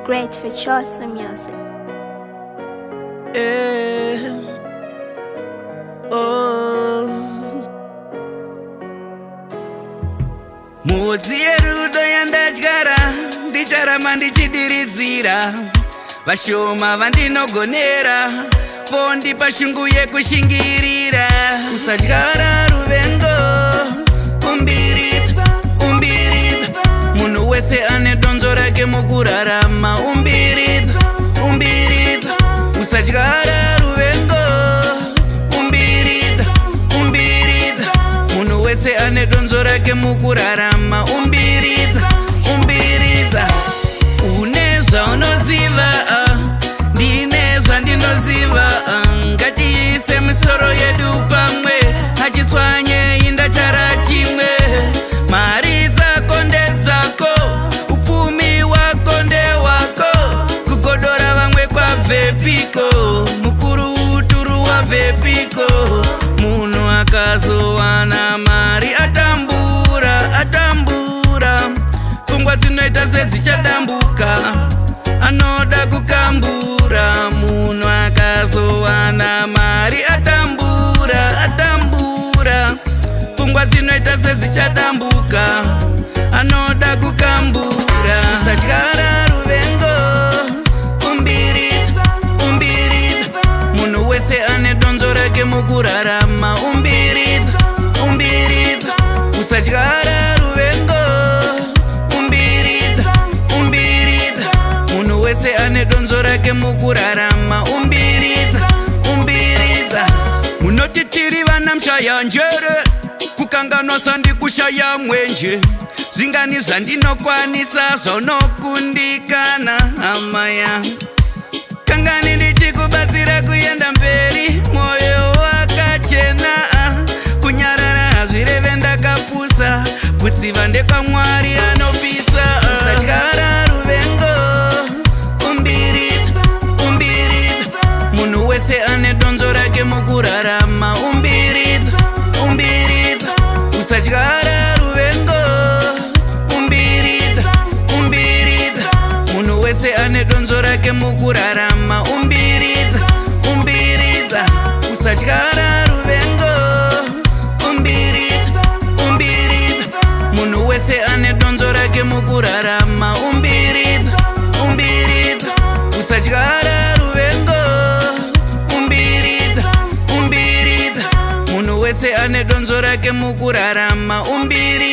Great for Chosa music. Eh, oh. Mhodzi yerudo yandadyara ndicharamba ndichidiridzira vashoma vandinogonera vondipa shungu yekushingirira. Usadyara ruvengo, umbiridza, umbiridza. Munhu wese ane donzo rake mukurarama. Umbiridza, umbiridza. Usadyara ruvengo, umbiridza, umbiridza. Munhu wese ane donzo rake mukurarama. Umbiridza, umbiridza. Une zvaunoziva, ah, ndine zvandinoziva, ah. Ngatiise misoro yedu pamwe, achitswanye indachara chimwe. Mari dzako ndedzako, upfumi wako ndewako. Kugodora vamwe kwabvepiko? Mukuru uturu wabvepiko? Munhu akazowana mari atambura, atambura, pfungwa dzinoita sedzichadambuka, anoda kukambura. Munhu akazowana mari atambura, atambura, pfungwa dzinoita sedzichadambuka, anoda kukambura. Usadyara ruvengo, umbiridza, umbiridza. Munhu wese ane donzo rake mukurarama. Umbiridza, umbiridza. Usadyara ruvengo, umbiridza, umbiridza. Munhu wese ane donzo rake mukurarama. Umbiridza, umbiridza. Munoti tiri vana mushaya njere, kukanganwa sandi kushaya mwenje. Zvingani zvandinokwanisa zvaunokundikana, hama yangu? Kangani ndichikubatsira kuenda mberi, mwoyo wakachena, ah. Kunyarara hazvireve ndakapusa, kutsiva ndekwaMwari anopisa, ah. Usadyara ruvengo, umbiridza, umbiridza. Munhu wese ane donzo rake mukurarama. Umbiridza, umbiridza. Usadyara ruvengo, umbiridza, umbiridza. Munhu wese ane donzo rake mukurarama. Umbiridza, umbiridza. Usadyara ruvengo, umbiridza, umbiridza. Munhu wese ane donzo rake mukurarama. Umbiridza, umbiridza. Usadyara ruvengo, umbiridza, umbiridza. Munhu wese ane donzo rake mukurarama. Umbiridza.